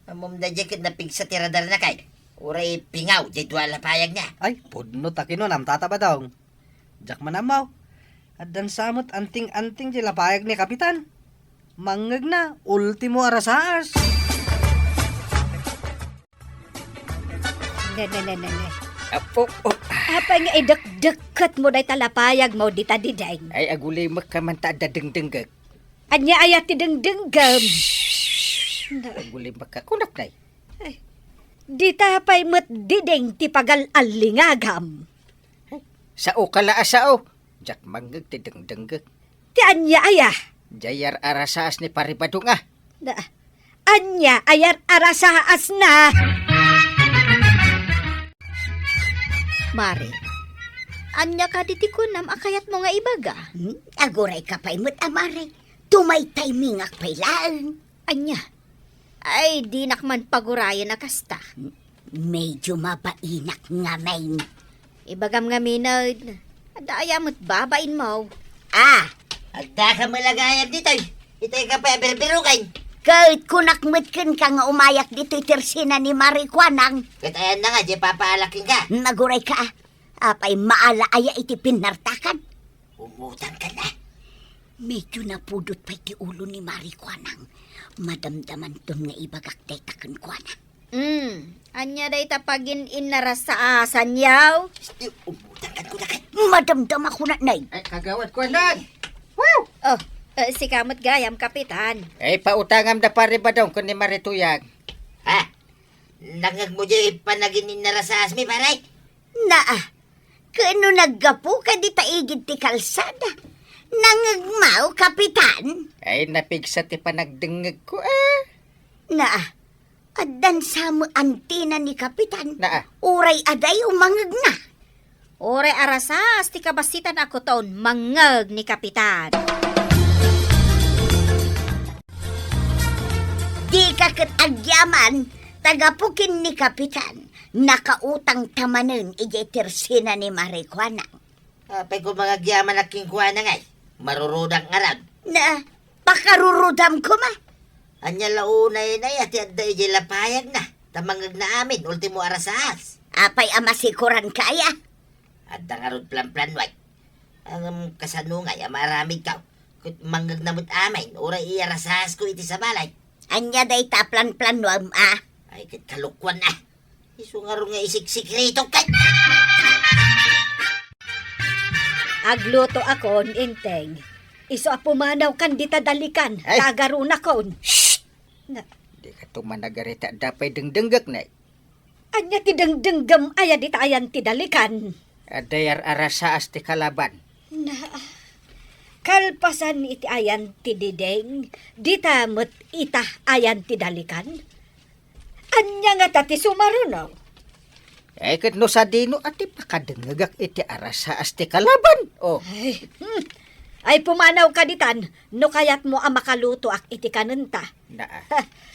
Ammom daydiay ket napigsa ti radarna kay. Uray pingaw diay dua a lapayagna. Ay, pudno ta kinunam, Tata Badong. Diak man ammo. Addan sa met anting-anting diay lapayag ni Kapitan. Mangngegna, ultimo a rasaas. Ne, ne, ne, ne, ne. Apo, oh. Apay nga idekdekketmo dayta lapayagmo dita, Dideng? Ay, agulimek ka man ta adda dengdenggek. Ania aya ti dengdenggem? Agulimek ka. Kunak, nay. Ay, dita pay met, Dideng, ti pagal-allingagam. Ay, sao ka la a sao. Diak mangngeg ti dengdenggek. Ti ania aya? Diay ar-arasaas ni Pare Badong a. Na, ania a yar-arasaasna? Mare, ania kadi ti kunam a kayatmo nga ibaga? Hmm? Agurayka pay met a, Mare. Tumaytaymingak pay laeng. Ania? Ay, dinak man pagurayen a kasta. Medyo mabainak ngamin. Ibagam ngamin, adda aya met babainmo? Ah! Addaka met la gayam ditoy. Itay ka pay a birbiruken. Ket kunak met kenka nga umayak ditoy tersina ni Mare Kuanang. Ket ayanna nga, diay papaalakin ka. Nagurayka, ah. Apay maala aya iti pinnartakan? Umutang ka na. Medyo napudot pay ti ulo ni Mare Kuanang. Madamdamanton nga ibagak dayta kenkuana. Hmm, ania dayta pagin-innarasaasanyo? Sti, umutang kan kunakay. Madamdama kunat, nay. Ay, kagawad ko, anak. Wow! Oh, eh, sika met gayam, Kapitan. Ay, pautangam da Pare Badong ken ni Mare Tuyang. Ha? Nangngegmo diay panagin-innarasaasmi, pare? Naa, ken no naggapu ka dita igid ti kalsada, nangngegmo, Kapitan? Ay, napigsa ti panagdengngegko, a. Naa, addan sa met antina ni Kapitan. Naa. Uray adda umangngegna. Uray arasaas ti kabasitan a kuton, mangngeg ni Kapitan. Dika ket agyaman, ta gapu ken ni Kapitan, nakautangta manen idiay tersina ni Mare Kuanang. Apay koma nga agyamanak kenkuana ngay? Marurudak ngarud. Na, pakarurudam koma. Ania la unay, nay, a ti adda idiay lapayagna, ta mangngegna amin, ultimo arasaas. Apay a masikuranka aya? Adda ngarud planplanuek. Ngem kasano ngay a maaramidko? Ket mangngegna met amin, uray iyarasaasko iti sabali. Ania dayta a planplanuem, a? Ay, ket kalokuan, a. Isu ngarud nga isiksikreto ket. Aglutoakon, Enteng. Isu a pumanawkan dita dalikan, ay, ta agarunakon. Shh! Na- Dikato managarita, adda pay dengdenggek, nay. Ania ti dengdenggem aya dita ayan ti dalikan? Adda yar-arasaas ti kalaban. Na, kalpasan iti ayan ti Dideng, dita met ita ayan ti dalikan? Ania ngata ti sumaruno? Eh, ket no sadino a ti pakadengngegak iti arasaas ti kalaban? Oh. Ay, hmm. Ay, pumanawka ditan, no kayatmo a makalutoak iti kanenta. Naa.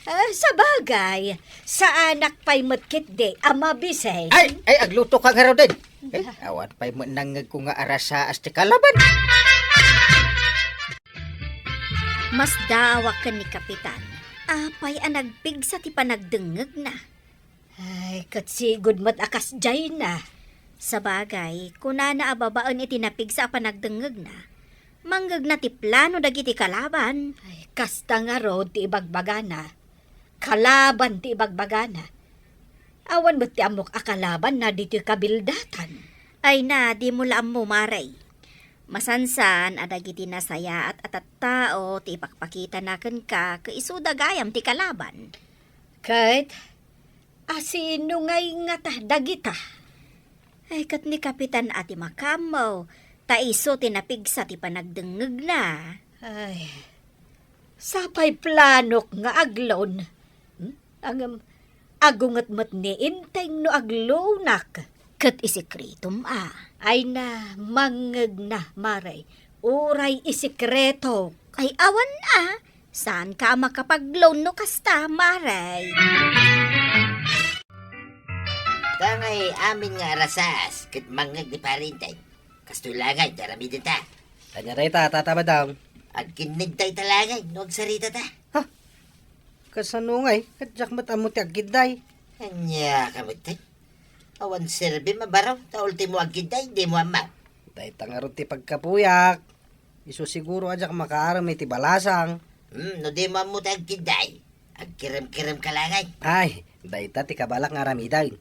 Ah, sabagay, saanak pay met ketdi a mabisay. Ay, ay, aglutoka ngaruden. Eh, awan pay met nangngegko nga arasaas ti kalaban. Masdawak ken ni Kapitan. Apay a nagpigsa ti panagdengngegna? Ay, ket sigud met a kasdiayna. Sabagay, kunana a babaen iti napigsa a panagdengngegna, mangngegna ti plano dagiti kalaban. Ay, kasta ngarud ti ibagbagana. Kalaban ti ibagbagana. Awan met ti ammok a kalabanna ditoy kabildatan. Ay na, dimo la ammo, Mare. Masansan a dagiti nasayaat a tattao ti ipakpakitana kenka ket isuda gayam ti kalaban. Ket asino ngay ngata dagita? Ay, ket ni Kapitan a ti makaammo, ta isu ti napigsa ti panagdengngegna. Ay, sapay planok nga aglon. Hmm? Ngem, agunget met ni Enteng no aglonak. Ket isikretom a. Ay na, mangngegna, Mare. Uray isikreto. Ay, awan a. Saanka a makapag-loan no kasta, Mare? Tangay amin nga arasaas ket mangngeg ni Pare Enteng. Kastoy la ngay ti aramidenta. Ania dayta, Tata Badong? Agkinneg dayta la ngay no agsaritata. Ha? Kasano ngay? Ket diak met ammo ti agkidday. Ania ka met, tay? Awan serbim a baro, ta ultimo agkidday, dimo ammo. Dayta ngarud ti pagkapuyak. Isu siguro a diak makaaram iti balasang. Hmm, no dimo ammo ti agkidday, agkirem-kirem ka la ngay. Ay, dayta ti kabalak nga aramiden.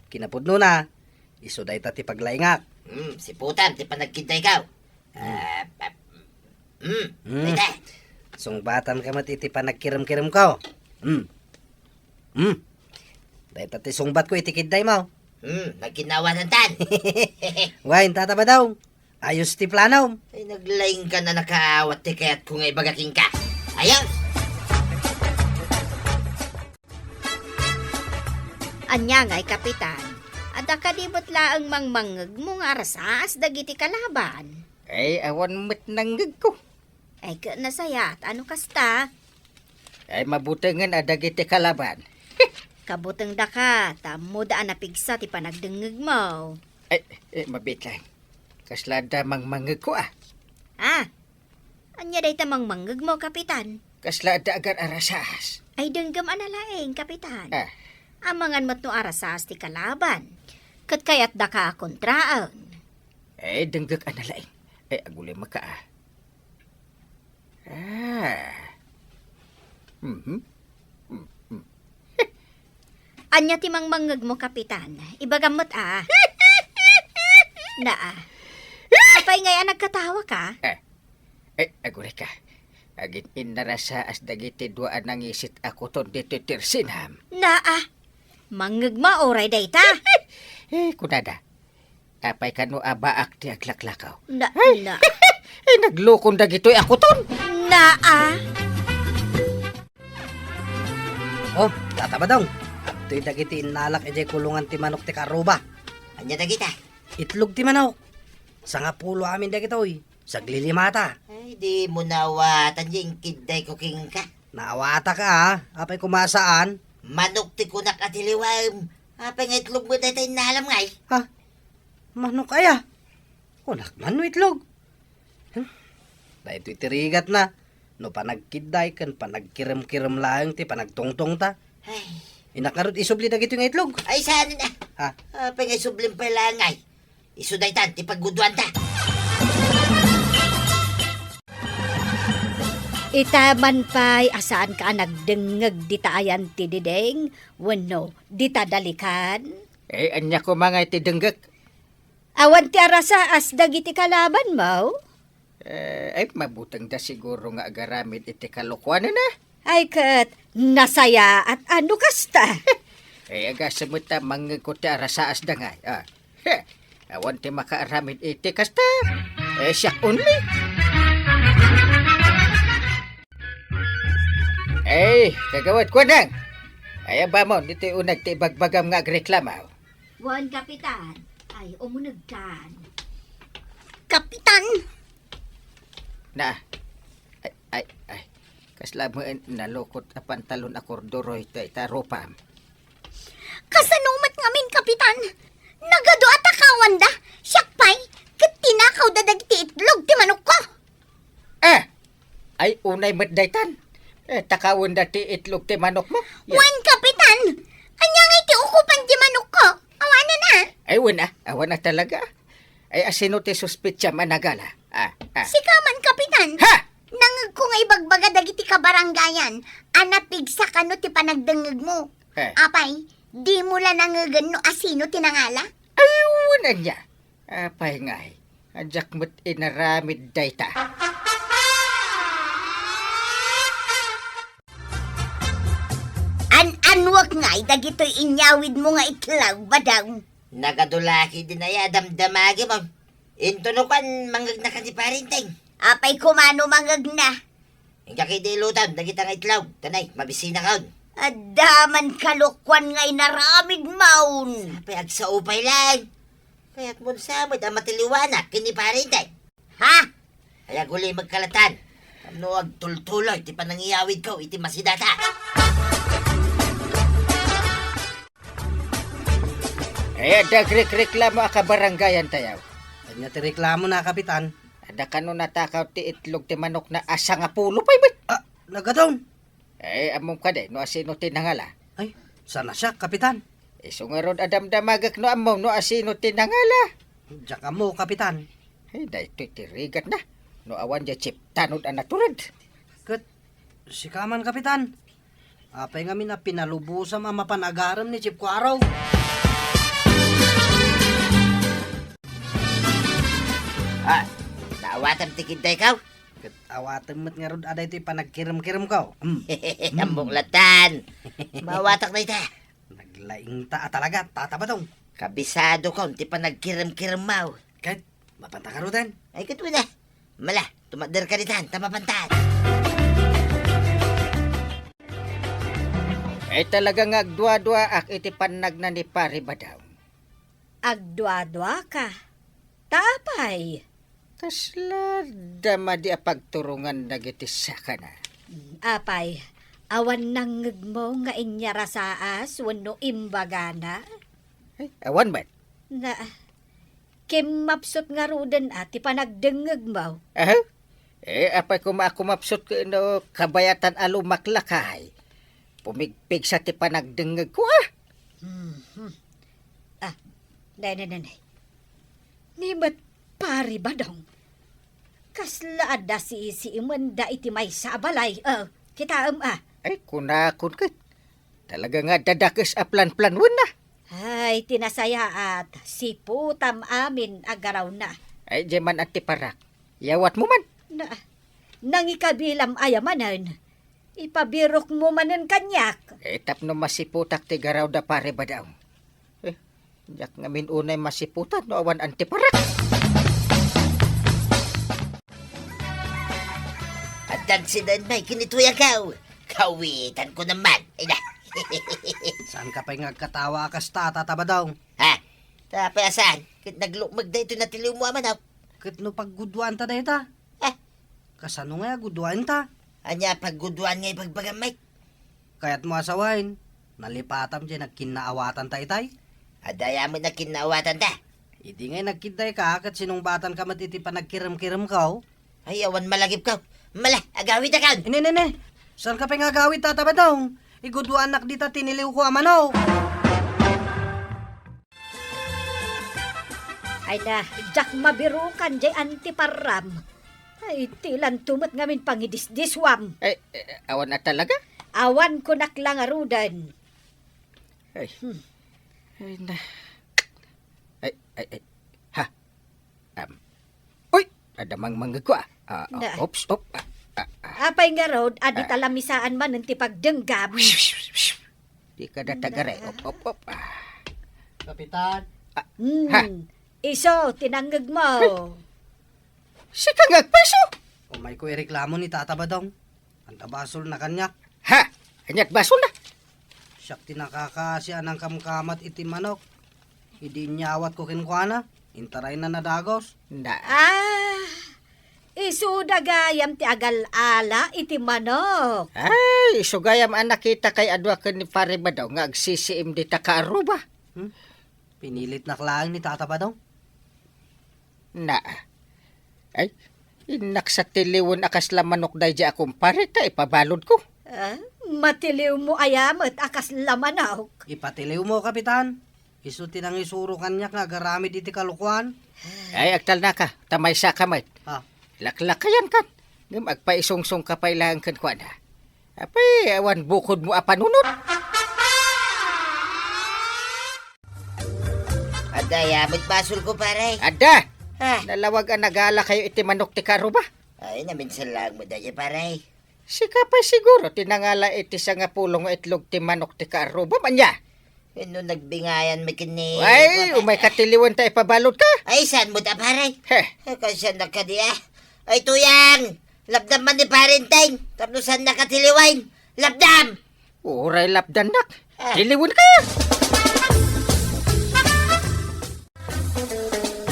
Kinapudnona, isu dayta ti paglaingak. Hmm, siputam ti panagkiddayko. Hmm. Ah, pa-, hmm, hmm. Dayta. Sungbatanka met iti panagkirem-kiremko. Hmm. Hmm. Dayta ti sungbatko iti kiddaymo. Hmm, nagkinnawatantan. Wen, Tata Badong. Ayos ti planom. Ay, naglaingka a nakaawat ti kayatko nga ibaga kenka. Ayos! Ania ngay, Kapitan? Adda kadi met laeng mangmangngegmo nga arasaas dagiti kalaban? Ay, awan met nangngegko. Ay, ket nasayaat a no kasta. Ay, mabutengen a dagiti kalaban. Kabutengdaka, ta ammoda a napigsa ti panagdengngegmo. Ay, eh, mabiit laeng. Kasla adda mangmangngegko, a. Ah, ania dayta mangmangngegmo, Kapitan? Kasla adda agar-arasaas. Ay, denggem a nalaing, Kapitan. Ah. Amangan met no arasaas ti kalaban. Ket kayatdaka a kontraen. Eh, denggek a nalaing. Eh, agulimek, a. Ah. Mhm. Mhm. Ania ti mangmangngegmo, Kapitan? Ibagam met, a. Naa. Apay ngay a nagkatawaka? Eh, eh, agurayka. Agin-innarasaas dagiti dua a nangisit a kuton ditoy tersinam. Naa. Mangngegmo uray dayta? Eh, kunada, apay kano a baak ti aglaklakaw? Na, ay, na. Ay, naglukon dagitoy a kuton. Naa. Oh, Tata Badong, adtoy dagiti innalak idiay kulungan ti manok ti karuba. Ania dagita? Itlog ti manok. Sangapulo amin dagitoy. Saglilimata. Ay, dimo naawatan diay inkiddayko kenka. Naawataka, a. Apay koma a saan? Manok ti kunak a tiliwem. Apay nga itlog met dayta innalam ngay? Ha? Manok aya? Kunak man no itlog? Hmm? Daytoy ti rigatna. No panagkidday ken panagkirem-kirem laeng ti panagtungtongta. Ay. Innak ngarud isubli dagitoy nga itlog. Ay, saan na? Ha? Apay nga isublim pay laeng ngay? Isu daytan ti pagguduanta. Ita man pay a saanka a nagdengngeg dita ayan ti diding wenno dita dalikan? Eh, ania koma nga iti denggek? Awan ti arasaas dagiti kalabanmo? Eh, ay, mabutengda siguro nga agaramid iti kalokuanana. Ay, ket nasayaat a no kasta. Eh, agasem met ta mangngegko ti arasaasda ngay. Ah. Heh, awan ti makaaramid iti kasta. Eh, siak only. Eh, kagawad, kuanang. Ay, abamon, ditoy uneg ti ibagbagam nga agreklamo. Wen, Kapitan. Ay, umunegkan. Kapitan! Na. Ay, ay, ay. Kasla met nalukot a pantalon a korduroy ta ita rupam. Kasano met ngamin, Kapitan? Nagadu a takawanda. Siak pay, ket tinakawda dagiti itlog ti manokko. Eh! Ay, unay met daytan. Eh, takawenda ti itlog ti manokmo. Ya. Wen, Kapitan! Ania ngay ti ukupan ti manokko? Awanan a? Ay, wen a. Awan a talaga. Ay, asino ti suspetsam a nagala? Ah, ah. Sika man, Kapitan. Ha? Nangngegko nga ibagbaga dagiti kabarangayan a napigsa kano ti panagdengngegmo. Eh. Apay, dimo la nangngegen no asino ti nangala? Ay, wen ania. Apay ngay, a diak met inaramid dayta. An-anuek ngay dagitoy inyawidmo nga itlog, Badong? Nagadu la ketdin aya a damdamagim, a. Intonokan, mangegnaka ti parenteng. Apay koma no mangegna? Inka ketdi ilutam dagita nga itlog, ta nay, mabisinakon. Adda man kalokuan nga inaramidmon. Apay agsao pay laeng. Kayatmon sa met a matiliwanak ken ni parenteng. Ha? Ay, agulimekka latan. No agtultuloy ti panangiyawidko iti masidata. Eh, adda agrekreklamo a kabarangayan tayo. Ania ti reklamona, Kapitan? Adda kano natakaw ti itlog ti manokna a sangapulo pay met. Ah, nagadon. Eh, ammom kadi no asino ti nangala? Ay, saan a siak, Kapitan? Isu ngarud a damdamagek no ammom no asino ti nangala. Diak ammo, Kapitan. Ay, daytoy ti rigatna. No awan diay chip tanod a natured. Ket sika man, Kapitan. Apay ngamin a pinalubosam a mapan agarem ni Chip Kuaraw? Ah, naawatam ti kiddaykaw? Ket awatem met ngarud a daytoy panagkiremkiremko. Hmm. Ammok latan. Maawatak dayta. Naglaingta a talaga, Tata Badong. Kabisadokon ti panagkiremkiremmo. Ket, mapanta ngaruden? Ay, ket wen a. Mala, tumadderka ditan, ta mapantan. Ay, talaga nga agduaduaak iti pannagna ni Pari Badong. Agduaduaka? Ta apay? Kasla adda madi a pagturongan dagiti sakana. Apay, awan nangngegmo nga inyarasaas wenno imbagana? Ay, awan met. Na, kimmapsut ngaruden a ti panagdengngegmo. Aha? Eh, apay koma a kumapsut ken no kabayatan a lumaklakay. Pumigpigsa ti panagdengngegko, ah. Mhm. Ah, nay, nay, nay, nay. Ni met Pari Badong. Kasla adda siisiimenda iti maysa a balay. Oh, kitaem, ah. Ay, kunakon ket. Talaga nga dadakes a planplanwen na. Ay, ti nasayaat, siputam amin a garawna. Ay, diay man-antiparak. Yawatmo man. Na, nangikabilam aya manen. Ipabirokmo manen kaniak. Eh, tapno masiputak ti garaw da Pare Badaw. Eh, diak ngamin unay masiputan no awan antiparak. Addan sinaen may kinituyankaw. Kawitanko naman. Ay na. Saanka pay nga agkatawa a kasta, Tata Badaw? Ha? Ta apay a saan? Ket naglukmeg daytoy natiliwmo a manok. Ket no pagguduanta dayta? Ha? Kasano nga aguduanta? Ania a pagguduan nga ibagbagam met? Kayatmo a sawen, nalipatam diay nagkinnaawatanta itay? Adda aya met nagkinnaawatanta? Idi ngay nagkiddayka ket sinungbatanka met iti panagkiremkiremko. Ay, awan malagipko. Mala, agawidakon. Ine, ine, ine. Saanka pay nga agawid, Tata Badong? Iguduanak dita tiniliwko a manok. Ay na, diak mabirukan diay antiparam. Ay, ti lanto met ngamin pangidisdiswam. Ay, eh, awan a talaga? Awan kunak la ngaruden. Ay. Hmm. Ay na. Ay, ay, ay. Ha? Am. Uy! Adda mangmangngegko, ah. Ah, ah, Na. Oops, op. Ah, ah, ah. Apay ngarud, adi Ah. talamisaan manen ti pagdenggam. Dika da tagaray. Op, op, op. Ah. Kapitan. Ah, Hmm. ha? Isu, ti nangngegmo. Sika nga agpayso? Umayko ireklamo ni Tata Badong. Anta basolna kaniak? Ha? Aniat basolna? Siak ti nakakaasi a nangkamkamat iti manok. Idi inyawatko kenkuana, intarayna nadagos. Na. Ah, isuda gayam ti agal-ala iti manok. Ay, isu gayam a nakitakay a dua ken ni Pare Badaw nga agsisiim dita kaarruba. Hmm? Pinilitnak laeng ni Tata Badong. Na. Ay, innak sa tiliwen a kasla manok daydiay a kumpare ta ipabaludko. Ah, matiliwmo aya met a kasla manok? Ipatiliwmo, Kapitan. Isu ti nangisuro kaniak nga agaramid iti kalokoan. Ay, agtalnaka, ta maysaka met. Ah. Laklakayankan. Ngem agpaisungsongka pay laeng kenkuana. Apay, awan bukodmo a panunot. Adda aya met basolko, pare? Adda! Ah. Nalawag a nagalakayo iti manok ti kaarruba. Ay, naminsan laeng met daydiay, pare. Sika pay siguro ti nangala iti sangapulo nga itlog ti manok ti kaarrubam, ania? Wenno nagbingayan met ken ni Ay, Papa. Umay katiliwen ta ipabaludka. Ay, saan met a, pare? Heh. Ay, kasano kadi, ah? Ay, Tuyang! Lapdam man ni Pare Enteng, tapno saan nakatiliwen. Lapdam! Uray lapdannak. Ah. Tiliwenka!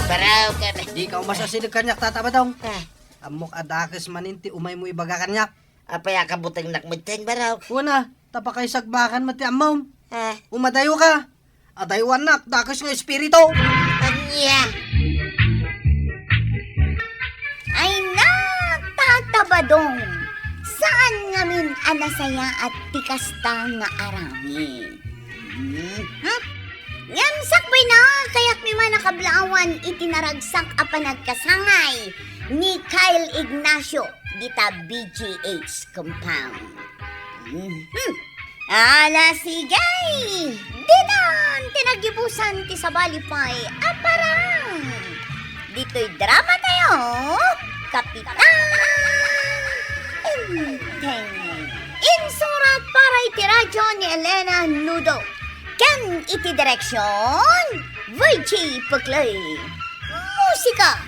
Paraw ka na. Dika umasideg kaniak, Tata Badong. Ah. Ammok a dakes manen ti umaymo ibaga kaniak. Apay a kabutengnak met ken barok? Kuna, ta pakaisagbakan met ti ammom. Eh. Umadayoka. Adayoannak, dakes nga espiritu. Ania? Ay na, Tata Badong, saan ngamin a nasayaat ti kasta nga aramid. Mhm. Ngem sakbay na, kayatmi man a kablaawan iti naragsak a panagkasangay ni Kyle Ignacio dita B G H compound. Mhm. Ala, sige! Ditan ti naggibusan ti sabali pay a parang. Ditoy drama tayo, Kapitan Enteng. Insurat para iti radyo ni Elena Nudo. Ken iti direksyon, Virgie Puclay. Musika,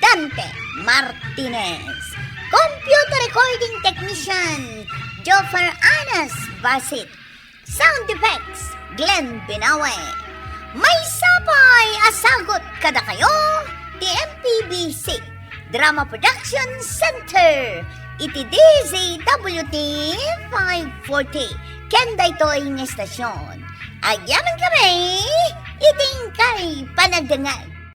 Dante Martinez. Computer recording technician, Joffer Anas Basit. Sound effects, Glenn Binawe. Maysa pay a sagut kadakayo ti M P B C Drama Production Center iti D Z W T five forty ken daytoy nga estasyon. Agyamankami iti inkay panagdengngeg.